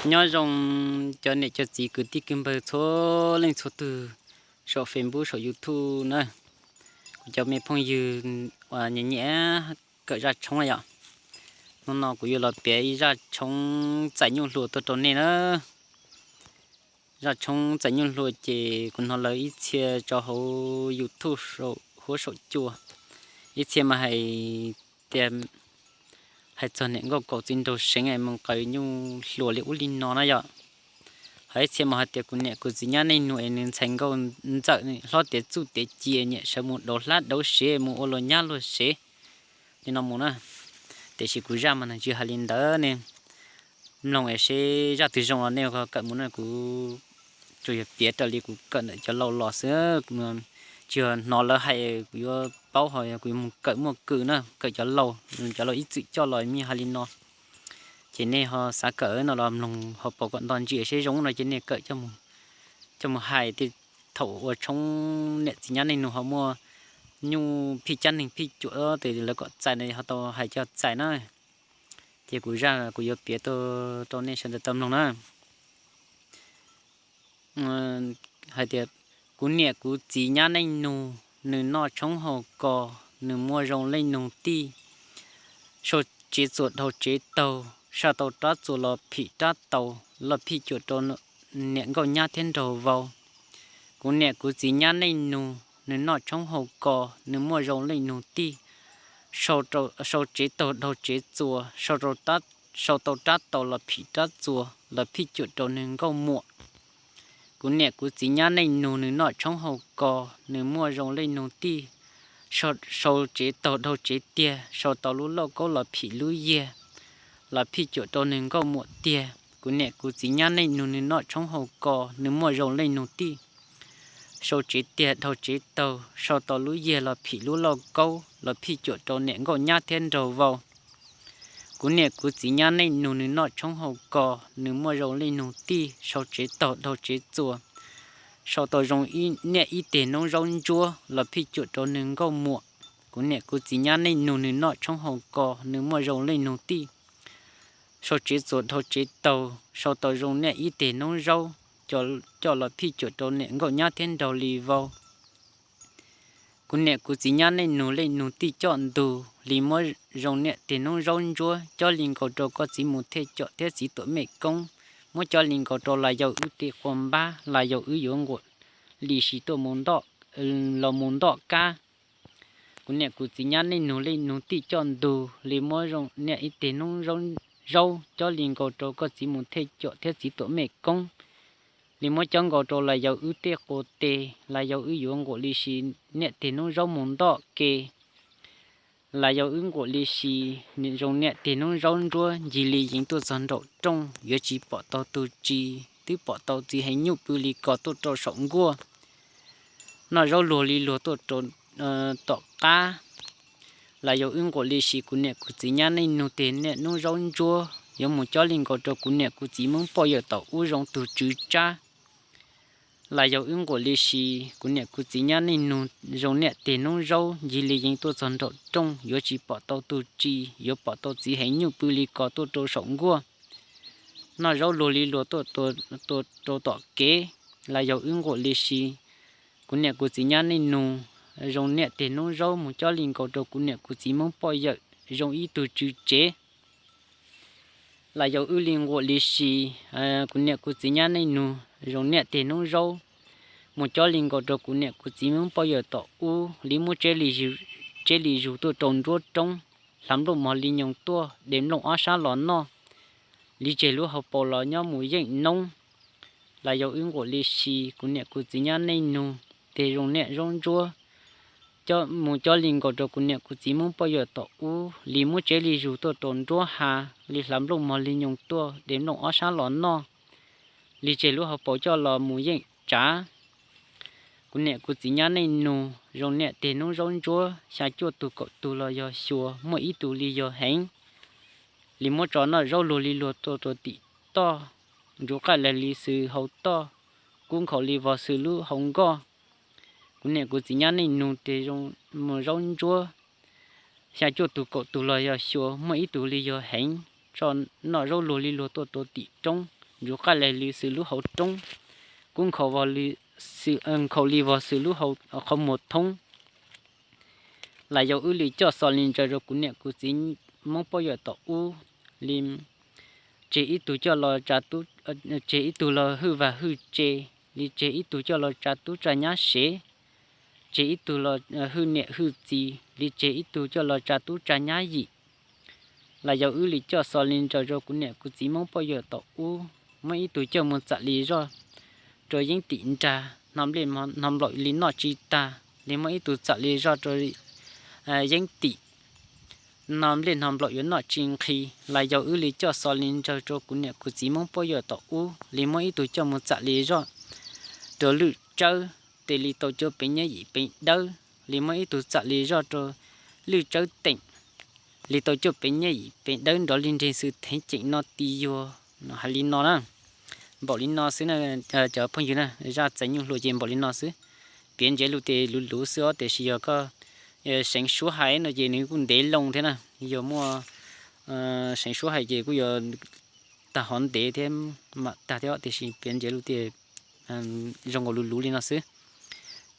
Nyob zoo cov niam cov txiv kwv tij kwv npawg txhua leej txhua tug saum Facebook saum YouTube na. Kuv cov me phooj ywg uas nyiam nyiam kawm zaj tshoob na yom, hnub no kuv yuav los piav ib zaj tshoob txais nyuj hlua tuaj rau nej na. Zaj tshoob txais nyuj hlua ces kuv hnov lawv ib txhia rau hauv YouTube saum huab saum cua, ib txhia mas hais tias hais txog niam nkauj kaus txiv nraug seev es mus qaws nyuj hlua li ub li no na yom. Ho ib txhia mas hais tias kuv niam kuv txiv nyab neej nug es nws ntxhais nkauj ntxawm hlob tiav txuj tiav ci nyiam sawv mus dauv hlab dauv sev mus ua luag nyab luag sev li no mus na. Tiam sis kuv zaj mas nws tsis hais li ntawd ne. Mloog es seb zaj twg zoo los nej kawm mus na, kuv tsuas yog piav raws li kuv kawm ntawm cov laus los xwb. Tsis yog hnov lawv hais kuv yuav paub, ho yog kuv yuav mus kawm muaj kws na, kawm cov laus, cov laus ib txwm coj los me hais li no. Ces nej ho xav kawm no los mloog hauv paus kom nto ntsis seb zoo no ces nej kawm coj mus hais. Tej thaum ua tshoob niam txiv nyab neej nug ho muaj nyuj phij cab neeg phij cuam tes lawv kom txais no ho tau hais coj txais na. Ces kuv zaj kuv yuav piav tuaj rau nej sawv daws tau mloog na. Hais tias, kuv niam kuv txiv nyab neej nug, nws noj tshoob haus kos, nws muaj zoo leej nug tij. Sau tsev txuas dhau tsev taug, sau tau rab txuas los phim rab taus, los phij cuam rau niam nkauj nyab thiab nraug vau. Kuv niam kuv txiv nyab neej nug, nws noj tshoob haus kos, nws muaj zoo leej nug tij. Sau tsev taug dhau tsev txuas, sau tau rab taus los phim rab txuas, los phij cuam rau nws nkauj muam. Kuv niam kuv txiv nyab neej nug, nws noj tshoob haus kos, nws muaj zoo leej nug tij. Sau tsev taug dhau tsev tiag, sau tau lub lauj kaub los phim lub yiag, los phij cuam rau nws nkauj muam tiag. Kuv niam kuv txiv nyab neej nug, nws noj tshoob haus kos, nws muaj zoo leej nug tij. Sau tsev tiag dhau tsev taug, sau tau lub yiag los phim lub lauj kaub, los phij cuam rau niam nkauj nyab thiab nraug vau. Kuv niam kuv txiv nyab neej nug, nws noj tshoob haus kos, nws muaj zoo leej nug tij. Sau tsev taug dhau tsev txuas, sau tau zoo niaj ib teg noob zaub ntsuab, los phij cuam rau nws nkauj muam. Kuv niam kuv txiv nyab neej nug, nws noj tshoob haus kos, nws muaj zoo leej nug tij. Sau tsev txuas dhau tsev taug, sau tau zoo niaj ib teg noob zaub, coj los phij cuam rau niam nkauj nyab thiab nraug li vau. Kuv niam kuv txiv nyab neej nug, leej nug tij coj ntug, li muab zoo niaj teg noob zaub ntsuab, cob li nkaus rau koj txiv mus thej com thiab txiv tuam mej koob, muab cob li nkaus rau las yau wb tej quas npab, las yau wb yuav nquam li si tuaj mus los mus ntoj kab. Kuv niam kuv txiv nyab neej nug, leej nug tij coj ntug, li muab zoo niaj ib teg noob zaub, cob li nkaus rau koj txiv mus thej com thiab txiv tuam mej koob, li muab cob nkaus rau las yau wb tej quas teg, las yau wb yuav nquam li si niaj teg noob zaub mus ntoj ke. Las yau wb nquam li si zoo niaj teg noob zaub ntsuab, ncig li yeev tuaj txog nraum rooj, yuav tsis pom tau tug tsi, twb pom tau txiv heev nyuj pw li kos tuaj rau saum nkuaj. Noj zaub luag li luag tuaj rau tom qab. Las yau wb nquam li si kuv niam kuv txiv nyab neej nug teg niaj noob zaub ntsuab, yuav mus cob li nkaus rau kuv niam kuv txiv Hmoob poj yawm tom ub zoo tug tswv tsab. Las yau wb nquam li si kuv niam kuv txiv nyab neej nug zoo niaj teg noob zaub, ncig li yeev tuaj txog nraum rooj, yuav tsis pom tau tug tsi, yuav pom tau txiv heev nyuj pw li kos tuaj rau saum nkuaj. Noj zaub luag li luag tuaj rau tom kev. Las yau wb nquam li si kuv niam kuv txiv nyab neej nug zoo niaj teg noob zaub, mus cob li nkaus rau kuv niam kuv txiv Hmoob poj yawm zoo ib tug tswv tsev. Las yau wb li nquam li si kuv niam kuv txiv nyab neej nug zoo niaj teg noob zaub, mus cob li nkaus rau kuv niam kuv txiv Hmoob poj yawm tom ub, li muab tseb li zus tuaj rau nruab roob, hlav nplooj mog li nyoos tuaj, de nplooj ob sab los noj, li tseg lub hauv paus los nyob mus yeej noob. Las yau wb nquam li si kuv niam kuv txiv nyab neej nug teg zoo niaj zaub ntsuab, mus cob li nkaus rau kuv niam kuv txiv Hmoob poj yawm tom ub, li muab tseb li zus tuaj rau nruab hav, li hlav nplooj mog li nyoos tuaj, de nplooj ob sab los noj, li tseg lub hauv paus coj los mus yeej tsav. Kuv niam kuv txiv nyab neej nug zoo niaj teg noob zaub ntsuab, xya cuaj tug kaum tug los yog xyuas, muaj ib tug li yog heev, li muab tso noj zaub luag li luag tuaj rau tim toj, ntsuv qaij lag li xws hau toj, kub nkhaus li vog xws lub hau nkoj. Kuv niam kuv txiv nyab neej nug teg mus zaub ntsuab, xya cuaj tug kaum tug los yog xyuas, muaj ib tug li yog heev, tso noj zaub luag li luag tuaj rau tim roob, ntsuv qaj leg li xws lub hauv roob, kub nkhaus li vog xws lub qhov muag thoob. Las yog wb li coj xo li ntsaws rau kuv niam kuv txiv Hmoob poj yawm tom ub li, tseg ib tug coj los tsa tub, tseg ib tug los hwj vag hwj tse, li tseg ib tug coj los tsa tub tsa nyab sev, tseg ib tug los hwj niam hwj txiv, li tseg ib tug coj los tsa tub tsa nyab yim. Las yog wb li coj xo li ntsaws rau kuv niam kuv txiv Hmoob poj yawm tom ub, muab ib tug coj mus txam li zoj rau yeeb tim nrag, hno nplej hno nplaum li noj tsis tag, li muab ib tug txam li zoj rau yeeb tim, hno nplej hno nplaum yuav noj tsis nqhis. Las yog wb li coj xo li ntsaws rau kuv niam kuv txiv Hmoob poj yawm tom ub, li muab ib tug coj mus txam li zoj rau lwj tsawb, tes li tau cuaj peev nyab yim peev dawb, li muab ib tug txam li zoj rau lwj tsawb teem, li tau cuaj peev nyab yim peev dawb nrov li nreeg xwb theeb ceem no ti yuag. Hais li no na, npaum li no xwb na, cov phooj ywg na, zaj txais nyuj hlua ces npaum li no xwb. Piav ntsev lus tes luv luv xwb os, tiam sis yog koj seev suab hais no ces nws kuj ntev loo thiab na. Yog muaj seev suab hais ces kuj yuav tag hov ntev thiab mam tag thiab, tiam sis piav ntsev lus tes zoo nkaus luv luv li no xwb.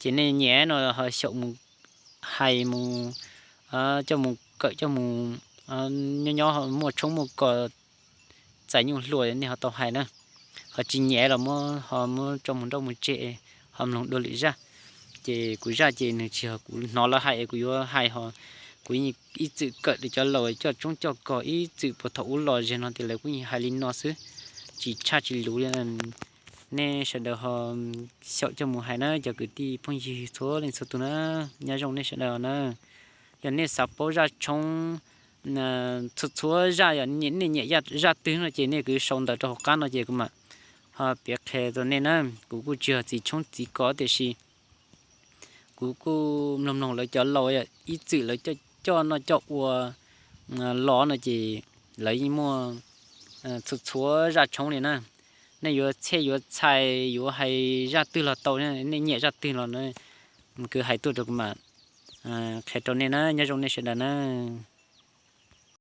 Ces nej nyiam no ho xyaum mus hais mus, coj mus kawm coj mus, nyob nyob muaj tshoob muaj kos txais nyuj hlua nej ho tau hais na. Ho tsis nyiam los muab ho muab tso mus nrauj mus tseg, ho mloog dua lwm zaj. Ces kuv zaj ces nws tsis yog kuv hnov lawv hais kuv yuav hais ho, kuv ib txwm kawm rau cov laus coj tshoob coj kos ib txwm puag thaum ub los zeg no tias lawv kuj hais li no xwb, tsis tshaj tsis luv li. Nej sawv daws ho xyaum coj mus hais na cov kwv tij phooj ywg txhua leej txhua tus na, nyob zoo nej sawv daws na. Yog nej xav paub zaj tshoob txhua txhua zaj, yog nej nyiam zaj twg no ces nej kwv sau ntawv rau hauv qab no ces kuv mam ho piav qhia rau nej na. Kuv kuj tsis yog txiv tshoob txiv kos tiam sis kuv kuj mloog mloog lawv cov laus ib txwm lawv coj noj coj ua los no ces lawv yeej muaj txhua txhua zaj tshoob li na. Nej yuav txhij yuav txhais yuav hais zaj twg los tau, nej nyiam zaj twg los kwv hais tuaj rau kuv mam qhia rau nej na, nyob zoo nej sawv daws na.